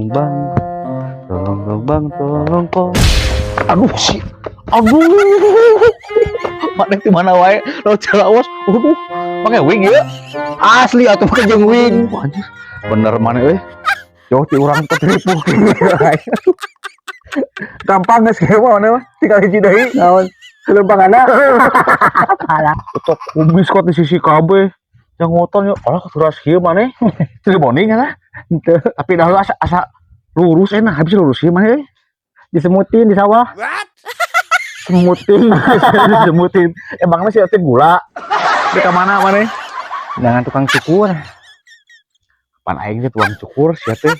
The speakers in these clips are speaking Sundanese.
Tolong bang, tolong dong bang, tolong kong. Aduh si, aduh. Mana di mana wae, lo celawas. Aduh, pakai wig ya? Asli atuh pakai jeung wig. Wah, anjir. Bener mana euy? Jauh ti urang ketripu. Gampang geus kieu mah mana mah. Tinggal hiji deui. Naon? Lempangana. Alah. Cocok kumis kok di sisi kabeh. Yang ngoton yuk, alah keturas kieu maneh. Teu bonding kan? Henteu. Tapi dah asa asa lurus enak, habis lurus kieu maneh euy. Disemutin di sawah. Semutin, disemutin. Emangnya sih teh gula. Di ka mana maneh? Jangan tukang cukur. Pan aing teh tukang cukur sia teh.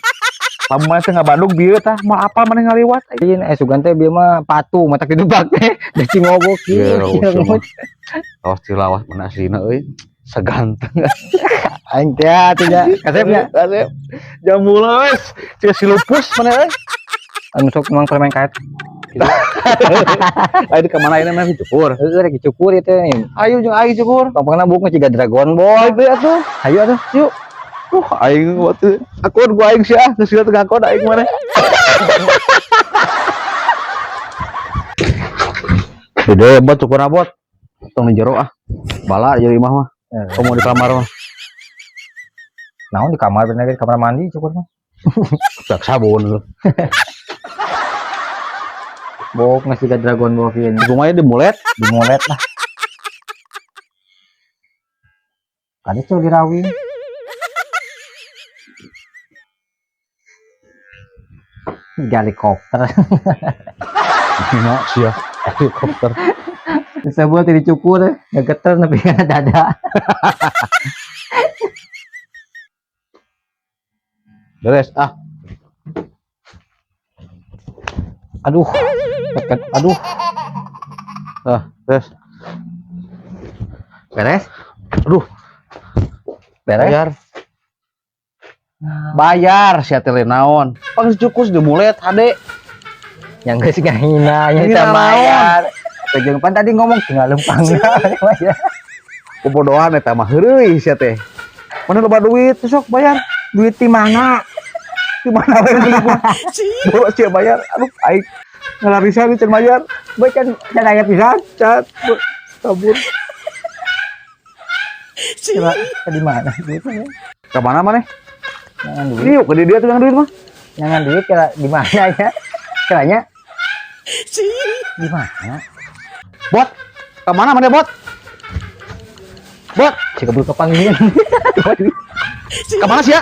Lamun maneh teh ngabandung bieu tah, moal apal maneh ngaliwat. Lain sugan teh bieu mah patu mata kitu bak teh. Da cingogok Iya, kieu. mah. Lawas tilawas mana aslina euy. Seganteng. Aing teh atuh nya. Kasep nya. Kasep. Jamula wes. Cia si lupus maneh euy. Anu sok mang permen karet. Ayo di kamana ini maneh cukur. Heeh, rek dicukur ieu teh. Ayo jeung aing cukur. Pangpangna buuk mah jiga Dragon Ball. Ayo atuh. Hayu atuh. Yuk. Aing waktu akun gua aing sih ah, geus teu ngakon aing maneh. Gede bot cukur abot. Tong di jero ah. Bala jadi imah mah. Kamu di kamar mah. Naon di kamar bener di kamar mandi cukur mah. Dak sabun lu. Bok ngasih ke Dragon Ball kieu. Kumaha dimulet? Dimulet lah. Kali tuh dirawi. Helikopter. Hina sia helikopter. Disebut dicukur, ngegeter nepi kana dada. Beres ah. Aduh. Teket, aduh. Ah, beres. Beres? Aduh, Beres? bayar. Bayar sia teh naon. Pang cukus dimulet hade. Yang geus ngahina nya Ngahina teh bayar. Teu pan tadi ngomong tinggal lempang. Bobodohan eta mah heureuy sia teh. Mana loba duit sok bayar. Duit di mana? Di mana we beli gua? Bawa sia bayar. Aduh aing ngalarisan can bayar. Boy can can aya pisan. Cat kabur. Coba ke di mana duitnya? Ka mana maneh? Jangan duit. Yuk ke dia tukang duit mah. Jangan duit kira di mana ya? Kiranya di mana? Bot. Ka mana maneh bot? Bot, Si keburu kepanggil. ka mana sia?